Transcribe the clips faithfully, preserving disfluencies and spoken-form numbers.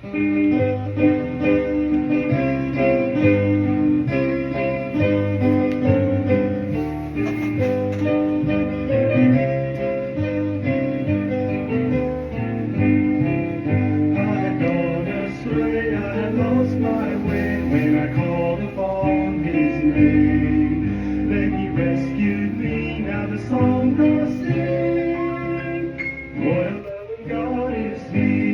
I had gone astray, I had lost my way when I called upon his name. Then he rescued me, now the song I sing. What a loving God is he.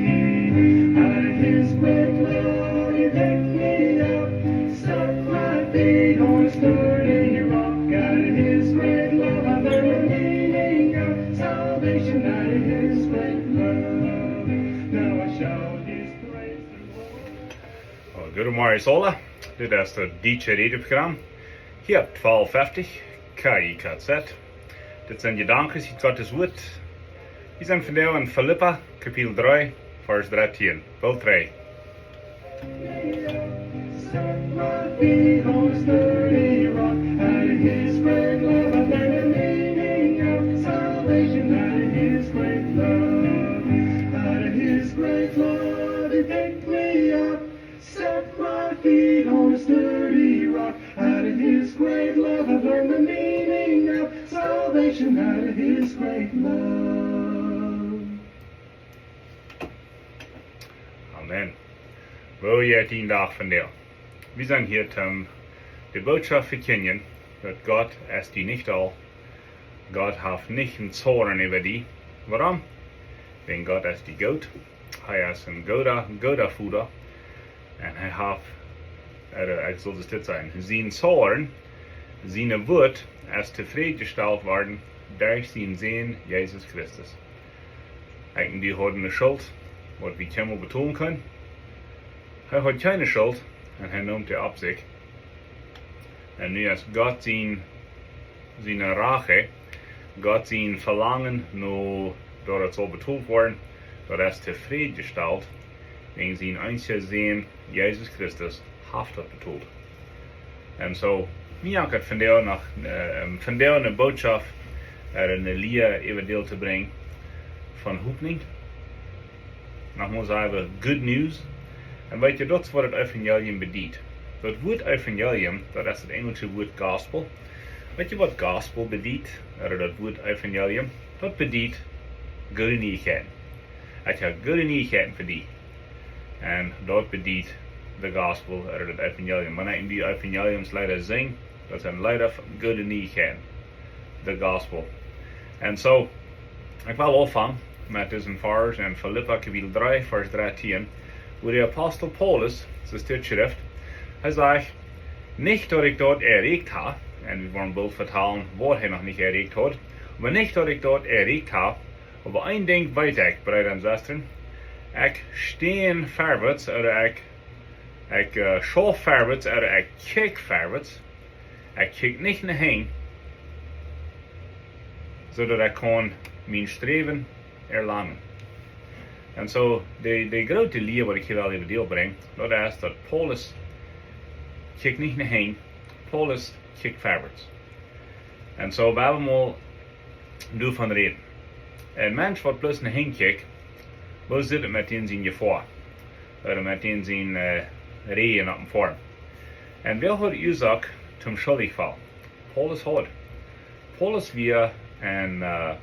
Out of his great love he picked me up, set my feet on a sturdy rock. Out of his great love I learned the meaning of salvation. Out of his great love now I shout his praise. Well, good morning, Sola. Dit is het Dietsche Redeprogram. Hier op twaalf fifty K I K Z. Dit sent Jedanken ut Gottes Wort. Wie sent vondoag en Filippa, Kapitel dree, Varsch drettien. Wel dree. Set my feet on a sturdy rock. Out of his great love I learned the meaning of salvation. Out of his great love, out of his great love he picked me up. Set my feet on a sturdy rock. Out of his great love I've learned the meaning of salvation. Out of his great love. Amen. Woo jeit dien Dach vondoag? Wie sent hia om de Botschaft to vekjindjen, daut Gott es die nich doll. Gott haft nich een Zorn äwa die. Wuarom? Wiels Gott es die goot. Hee es een gooda, gooda Voda. Un hee haft, äh, ekj saul dit sajen, sien Zorn, siene Wut es tofräd jestalt worden derch sienen Sän Jesus Christus. Ekj un du hauden ne Schult, waut wie kjeenmol betolen kunnen. Hee haud kjeene Schult un hee neem dee opp sikj. Un nu es Gott sien, siene Rache, Gott sien Velangen no daut et saul betolt woaren, daut es tofräd jestalt, wiels sien eensja Sän, Jesus Christus, haft daut betolt. Un soo, mie jankat vondoag no, äh, vondoag ne Botschaft, äh, ne Lia äwa die to brinjen von Hopninj. Noch mol sajen wie good news. Un weet jie, daut es waut daut Evangelium bediet. Daut Wort Evangelium, daut es daut enjelsche Wort gospel. Weet jie waut gospel bediet? Ooda daut Wort Evangelium? Daut bediet goode Nieichkjeiten. Ekj hab goode Nieichkjeiten fa die. Un daut bediet de gospel, ooda daut Evangelium. Wan ekj nu Evangeliumsleeda sinj, daut sent Leeda von goode Nieichkjeiten. The gospel. Un soo, ekj well aunfangen met disen Varsch en Filippa Kapitel dree, Varsch drettien, wua de Apostel Paulus, soo steit daut jeschräwen, hee sajcht: "Nich daut ekj daut erreicht hab," un wie woaren boolt vetalen, waut hee noch nich erreicht haud, "oba nich daut ekj daut erreicht hab, oba een Dinkj weet ekj, Breeda un Sestren, ekj sto verwoats, ooda ekj, ekj, äh, schauf verwoats, ooda ekj kjikj verwoats, ekj kjikj nich no hinjen, soo daut ekj kaun mien Sträwen erlangen." Un soo, de, de groote Lia waut ekj hia well äwa die brinjen, daut es daut Paulus kjikjt nich no hinjen, Paulus kjikjt verwoats. Un soo, wie haben mol doavon räden. Een Mensch waut bloos no hinjen kjikjt, woo sitt et met dän sien Jefoa? Ooda met dän sien, äh, Räajen opp dän Foarm? Un wäa haud Uasoak toom schullich faulen? Paulus haud. Paulus wia een, äh,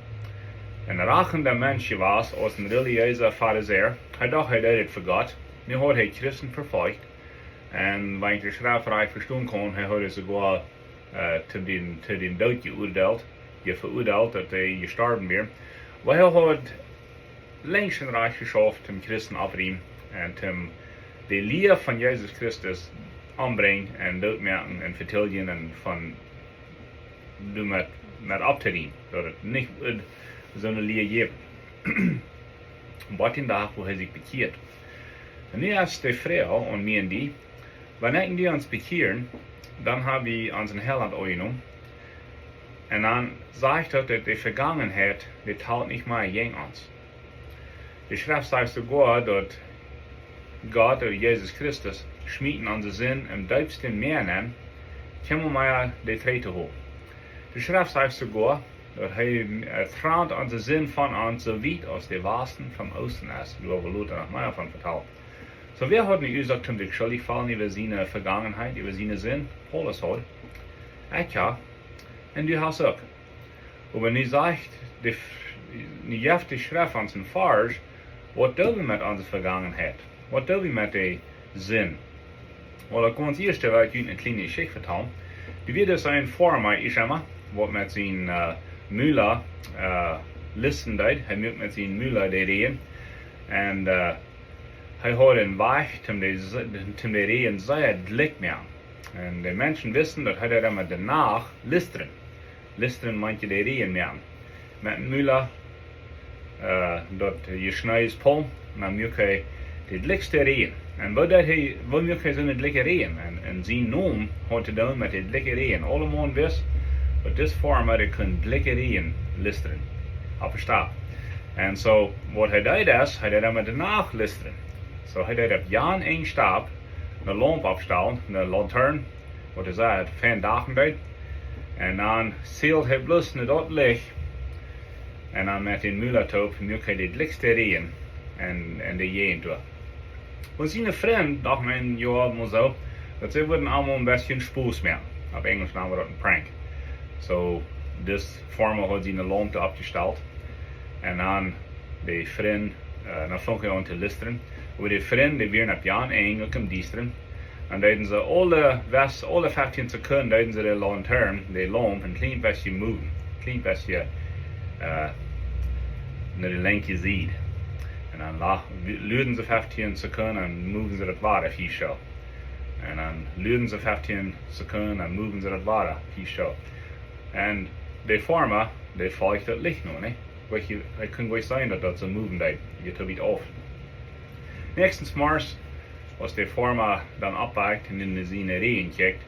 een rachenda Mensch jewast, aus een relijeesa Farisäa. Hee docht, hee deed et fa Gott. Nu haud hee Christen vefolcht. Un wan ekj de Schreft rajcht vestonen kaun, hee haud soogoa, äh, to dän, to dän Doot jeuadeelt, je veuadeelt, daut hee jestorwen wia. Oba hee haud lenjd un rajcht jeschauft, toom Christen oppbrinjen un toom de Lia von Jesus Christus ombrinjen un dootmoaken un vetiljen un von doa met, met opptodienen, daut et nich wudd soone Lia jäwen. Bat dän Dach, wua hee sikj bekjieet. Un nu es de Froag aun mie un die, wan ekj un du ons bekjieren, dan hab wie onsen Heilaunt aunjenomen. Un dan sajcht daut, daut de Vegangenheit, dee talt nich mea jäajen ons. De Schreft sajcht soogoa, daut Gott ooda Jesus Christus schmieten onse Sind em deepsten Mäa nenn, kjeemen wie mea dee trigj to holen. De Schreft sajcht soogoa, daut hee, äh, trant onse Sind von ons, soo wiet aus de Wasten vom Oosten es. Doa woa wie lota noch mea von vetalen. So, wäa haud ne Uasoak toom sikj schuldich feelen äwa siene Vegangenheit, äwa siene Sind? Paulus haud. Ekj jo. Un du hast uk. Oba nu sajcht de, nu jeft de Schreft ons een Varsch, waut doo wie met onse Vegangenheit? Waut doo wie met de Sind? Well, daut kaun ons ieescht, well ekj junt ne kjliene Jeschicht vetalen. Doa wia dus een Forma, ekj saj mau, waut met sien, äh, Mula, äh, listen deed. Hee muak met sien Mula de Reajen. Un, äh, hee haud een Wajch, toom de, toom de Reajen sea dlikj moaken. Un de Menschen wisten, daut hee deed emma de Nacht listren. Listren meent je de Reajen moaken. Met een Mula, äh, daut je Schnee es pol, un dan muak hee de dlikjste Reajen. Un woo deed hee, woo muak hee soone dlikje Reajen? Un, un sien Nomen haud to doonen met de dlikje Reajen. Aulemaun wist, daut dis Forma, dee kunn dlikje Reajen listren. Opp de Stap. Un so, waut hee deed es, hee deed dan met de Nacht listren. So, hee deed opp jieda eene Stap ne Laump oppstalen, ne Lantern, waut hee säd, fein dachen deed. Un dan zield hee bloos no daut Licht. Un dan met dän Mula toop muak hee de dlikjste Reajen en, en de Jäajent doa. Oba siene Frind dochten een Joa mau soo, daut see wudden aulemol een bät Spos moaken. Opp Enjlisch nanen wie daut een prank. So, dis Forma haud siene Laump oppjestalt. Un dan de Frind, äh, dan funk hee aun to listren. Oba de Frind, dee wieren opp jieda Enj uk em Diestren. Dan deeden see aule, west, aule feftieen Sekunden deeden see de Lantern, de Laump, een kjlien bät moven. Kjlien bät, äh, no de lenkje Sied. Un dan la-, luaden see feftieen Sekunden un moven see daut wada, hia soo. Un dan luaden see feftieen Sekunden un moven see daut wada, hia soo. Un de Forma, dee foljd daut Licht noch, nä? Weet jie, ekj kunn nich seenen, daut daut soo moven deed. Jie too wiet auf. Näakjsten Morjes, aus de Forma dan oppwakjt un en siene Reajen kjikjt,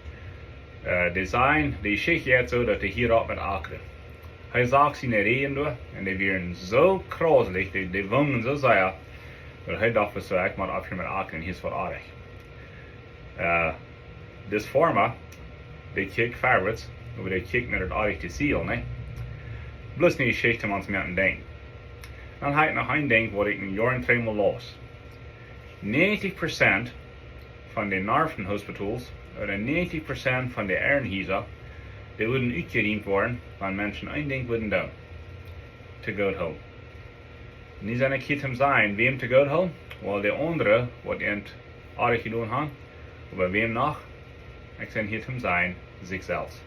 äh, dee säd, de Jeschicht jeit soo, daut hee hia opp met akren. Hee sach siene Reajen doa, un dee wieren soo krauslich, dee, dee wungen soo sea, daut hee docht, soo, ekj mott opphieren met akren, hia es waut oajch. Äh, dis Forma, dee kjikjt forwards, oba dee kjikjt no daut oajchte Ziel, nä? Bloos ne Jeschicht, om ons mau to denkjen. Dan hab ekj noch een Dinkj, waut ekj en Joaren trigj mol laus. Negentig Prozent von de Nervenhospitals, ooda negentig Prozent von de Ärrenhiesa, dee wudden utjeriemt woaren, wan Menschen een Dinkj wudden doonen. To goot hoolen. Nu sie ekj hia toom sajen, wäm to goot hoolen? Well, de aundre, waut an oajch jedonen haben. Oba wäm noch? Ekj sie hia toom sajen, sikj selfst.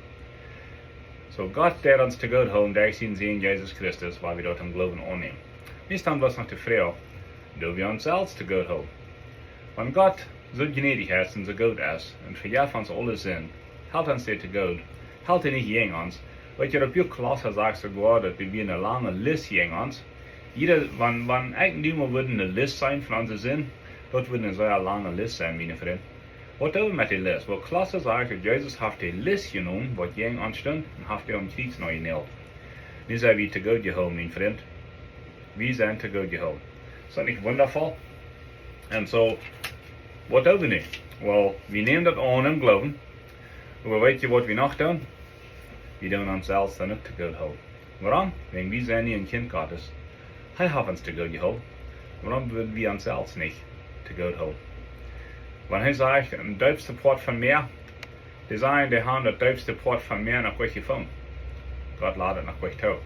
So Gott deit ons to goot hoolen derch sienen Sän Jesus Christus, wan wie daut em Gloowen aunnämen. Nu es dan bloos noch de Froag, doo wie ons selfst to goot hoolen? Wan Gott soo jnädich es un soo goot es un vejeft ons aule Sind, helt ons dee to goot, helt hee nich jäajen ons. Weet jie, opp Kolossa sajcht soogoa, daut doa wia ne lange List jäajen ons. Jieda, wan, wan ekj un du mol wudden ne List seenen von onse Sind, daut wudd ne sea lange List sennen, miene Frind. Waut doo wie met dee List? Well, Kolossa sajcht, daut Jesus haft de List jenomen, waut jäajen ons stunt, un haft dee aum Kjriez nopp jenäajelt. Nu sie wie to goot jehoolen, mien Frind. Wie sent to goot jehoolen. Es daut nich wundafoll? Un so, waut doo wie nu? Well, wie nämen daut aun em Gloowen. Oba weet jie, waut wie noch doonen? Wie doonen ons selfst dan uk to goot hoolen. Wuarom? Wäajen wie sent nu een Kjint Gottes. Hee haft ons to goot jehoolen. Wuarom wudden wie ons selfst nich to goot hoolen? Wan hee sajcht, een deepste Poat von mie, dee sajen, dee haben daut deepste Poat von mie noch nich jefungen. Gott lat et noch nich too.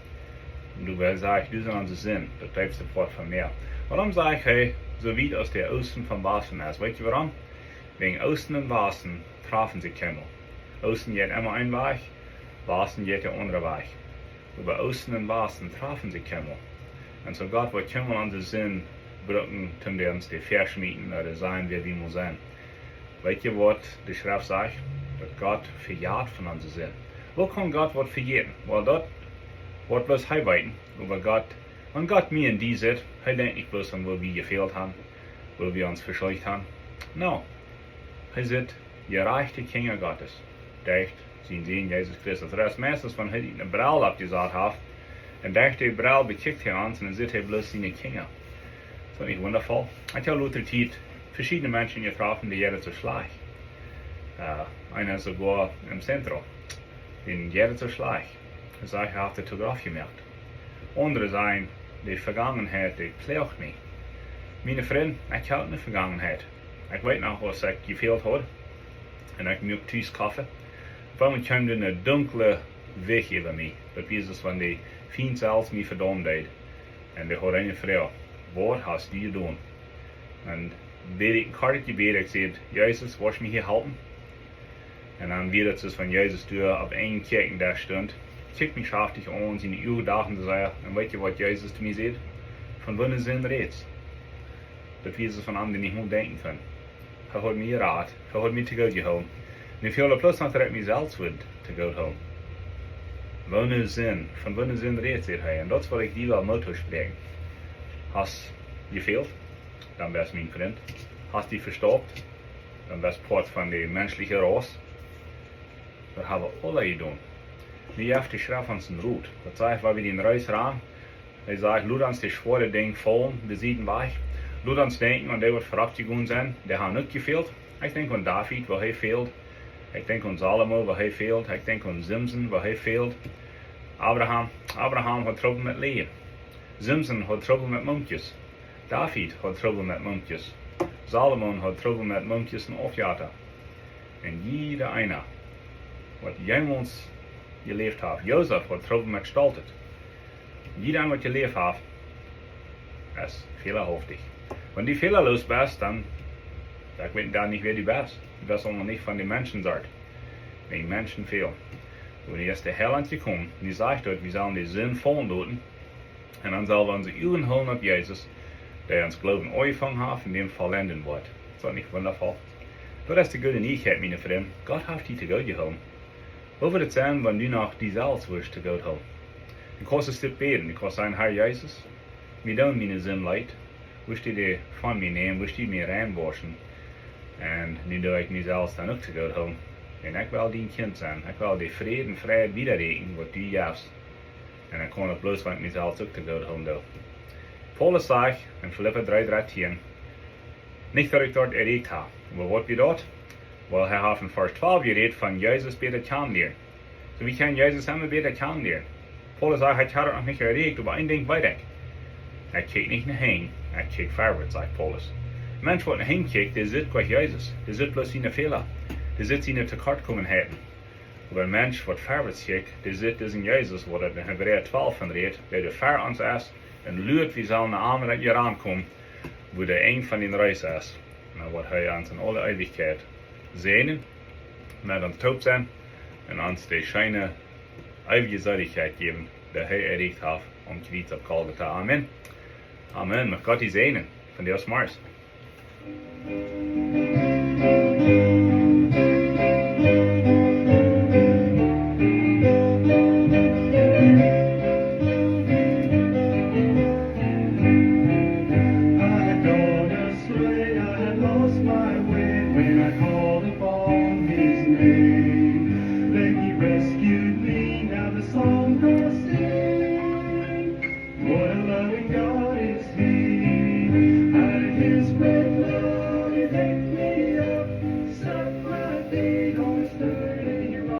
Un du, hee sajcht, du sitst aun de Sind, daut deepste Poat von mie. Wuarom sajcht hee, soo wiet aus de Oosten vom Wasten es? Weet jie wuarom? Wäajen Oosten un Wasten trafen sikj kjeenmol. Oosten jeit emma een Wajch, Wasten jeit de aundre Wajch. Oba Oosten un Wasten trafen sikj kjeenmol. Un so Gott woat kjeenmol onse Sind brucken, toom dee ons dee väaschmieten ooda sajen, wäa wie mol sent. Weet jie, waut de Schreft sajcht? Daut Gott vejat von onse Sind. Woo kaun Gott waut vejäten? Well, daut woat bloos hee weeten. Oba Gott, wan Gott mie un die sitt, hee denkjt nich bloos aun, wua wie jefält haben, wua wie ons veschuldicht haben. No, hee sitt jerajchte Kjinja Gottes derch sienen Sän Jesus Christus. Daut es meistens, wan hee ne Brell oppjesat haft, un derch dee Brell bekjikjt hee ons, un dan sitt hee bloos siene Kjinja. Es daut nich wundafoll? Ekj hab lota Tiet veschiedne Menschen jetroffen, dee jeit et soo schlajcht. Äh, eena soogoa em Zentrum. Dän jeit et soo schlajcht. Hee sajcht, hee haft et to grof jemoakt. Aundre sajen, de Vegangenheit, dee ploagt mie. Miene Frind, ekj hab ne Vegangenheit. Ekj weet noch, aus ekj jefält haud un ekj muak tus Koffe, opp eemol kjeem doa een dunkla Wajch äwa mie. Daut wia soo aus wan de Fient selfst mie vedaumen deed. Un dee haud eene Froag: "Waut hast du jedonen?" Un bäd ekj een kortet Jebäd, ekj säd: "Jesus, woascht mie hia halpen?" Un dan wia daut soo aus wan Jesus doa opp een Kjoakjendesch stunt, kjikjt mie schaftich aun, siene Uagen dochten soo sea, un weet jie waut Jesus to mie säd? "Von woone Sind rätst?" Daut wia soo aus wan am daut nich mol denkjen kunn. Hee haud mie jerat, hee haud mie to goot jehoolen. Nu fäld daut bloos noch, daut ekj mie selfst wudd to goot hoolen. "Woone Sind, von woone Sind rätst du?" säd hee. Un daut es waut ekj die well Moot toospräakjen. Hast jefält? Dan best mien Frint. Hast die vestaupt? Dan best Poat von de menschelje Ras. Daut hab wie aula jedonen. Nu jeft de Schreft ons een Rot. Daut sajcht, wan wie dän Reis rannen, hee sajcht: "Lot ons de schwoare Dinja faulen, de Sieden wajch. Lot ons denkjen aun dee, waut verropp jegonen sent, dee haben uk jefält." Ekj denkj aun David, woo hee fäld. Ekj denkj aun Salomo, woo hee fäld. Ekj denkj aun Simson, woo hee fäld. Abraham, Abraham haud Trubbel met Läajen. Simson haud Trubbel met Mumkjes. David haud Trubbel met Mumkjes. Salomo haud Trubbel met Mumkjes un Aufjetta. Un jieda eena, waut jemols jeläft haft, Josef haud Trubbel met Stoltheit. Jieda eena, waut jeläft haft, es fälahauftich. Wan du fälaloos best, dan, ekj weet dan nich, wäa du best. Du best aulsoo nich von de Menschensort. Wäajen Menschen fälen. Oba nu es de Heilaunt jekomen, un dee sajcht daut, wie sellen de Sind faulen loten. Un dan sell wie onse Uagen hoolen opp Jesus, dee ons Gloowen aunjefongen haft un dän vollenden woat. Es daut nich wundafoll? Daut es de goode Nieichkjeit, miene Frind. Gott haft die to goot jehoolen. Woo wudd et sennen, wan du noch die selfst wurscht to goot hoolen? Du kaust dit bäden, du kaust sajen: "Herr Jesus, mie doonen miene Sind leet. Wurscht du dee von mie nämen, wurscht du mie rein wauschen. Un nu doo ekj mie selfst dan uk to goot hoolen. Un ekj well dien Kjint sennen. Ekj well de Fräd un Frieheit wiedaräkjen, waut du jefst. Un ekj kaun daut bloos, wan ekj mie selfst uk to goot hoolen doo." Paulus sajcht en Filippa dree dartieen: "Nich daut ekj daut erreicht hab." Oba waut wia daut? Well, hee haft en Varsch twalf jerät von Jesus bäta kjanenlieren. Soo, wie kjennen Jesus emma bäta kjanenlieren. Paulus sajcht, ekj hab daut noch nich erreicht, oba een Dinkj weet ekj. Ekj kjikj nich no hinjen, ekj kjikj verwoats, sajcht Paulus. Een Mensch, waut no hinjen kjikjt, dee sitt nich Jesus. Dee sitt bloos siene Fäla. Dee sitt siene Tokortkomenheiten. Oba een Mensch, waut verwoats kjikjt, dee sitt disen Jesus, waut et en Hebräa twalf von rät, dee doa ver ons es, un luat, wie sellen no am, daut hee rankomen, wua de Enj von dän Reis es, un waut hee ons en aule Eewichkjeit säajnen, met ons toop sennen, un ons de scheene eewje Seelichkjeit jäwen, dee hee erreicht haft aum Kjriez opp Golgata. Amen. Amen. Mucht Gott die säajnen. Von die aus Mars. I had gone astray, I had lost my way when I called upon his name. Then he rescued me, now the song I sing. What a loving God is he.